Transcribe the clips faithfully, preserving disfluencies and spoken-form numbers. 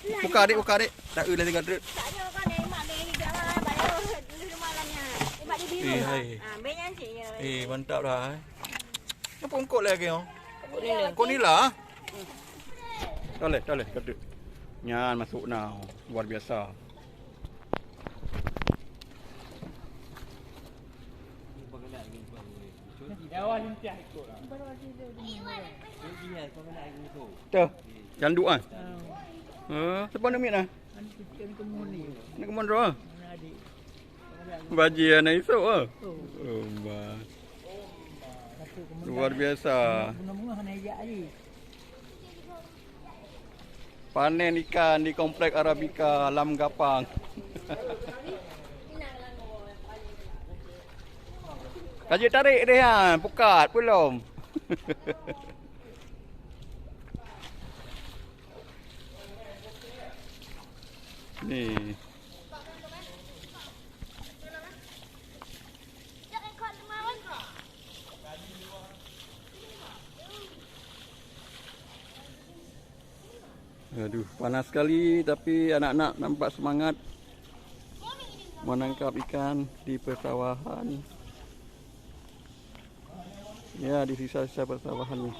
Buka, Dek, buka, Dek. Tak eu lagi, Dek. Eh, hai. Eh, mantap dah, eh. Apa ungkot lagi, oh? Kok nila? Toleh, toleh, kedut. Nyan masuk na, luar biasa. Tuh, janduk ah. Ha, siapa nama ni? Anak kemon tu ah. Bajie anak esok ah. Oh, bah. Luar biasa. Panen ikan di Komplek Arabica Lam Gapang. Ka jeuet tarék deh nyan, pukat, peulom. Ni. Aduh, panas sekali, tapi anak-anak nampak semangat menangkap ikan di persawahan. Ya, di sisa-sisa persawahan ni.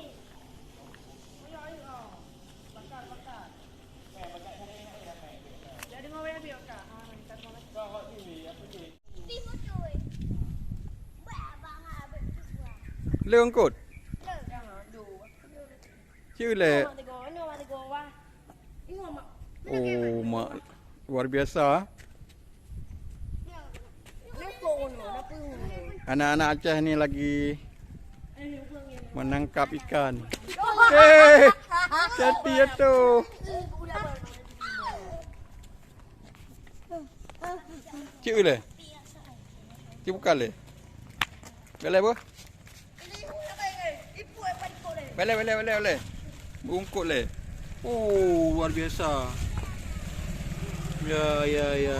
Le ungkot. Cik le. Oh, mak, luar biasa. Anak-anak Aceh ni lagi menangkap ikan. Eh, hati ya tu. Cik le. Cik bukan le. Belai apa? Belai, belai, belai, belai. Bungkot le. Oh, luar biasa. Ya, ya, ya.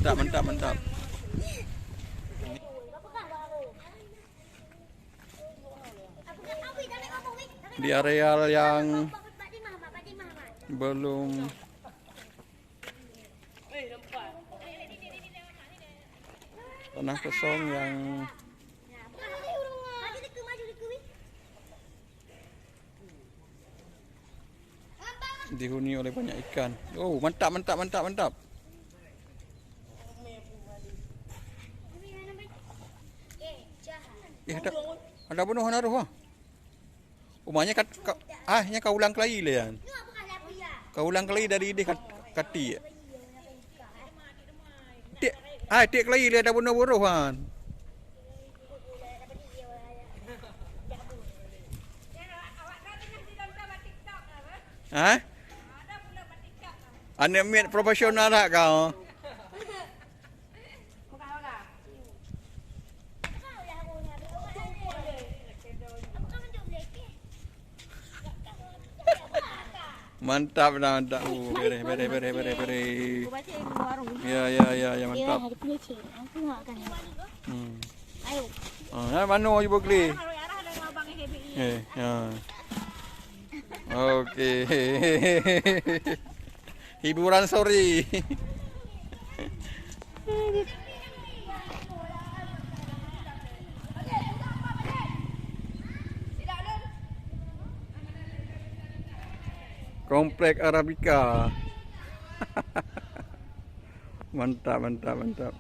Mantap, mantap, mantap. Di areal yang belum, tanah kosong yang dihuni oleh banyak ikan. Oh, mantap, mantap, mantap, mantap. Eh, ada, ada bunoe hana roh ah. Umanya kat, ka, ah, nya ka ulang keulayi le nyan. Ka ulang keulayi dari ideh kat, kati. Tiek, ah, tiek keulayi le ada bunoe buroh kan. Ha? Aneuk miet profesional tak kau? Mantap dah, mantap. Oh, bereh, bereh, bereh, bereh, bereh. Ya, ya, ya, ya, mantap. Hmm. Ah, ya, mano ibu keli? Eh, ya. Oke. Hiburan sore. Komplek Arabica. Mantap, mantap, mantap.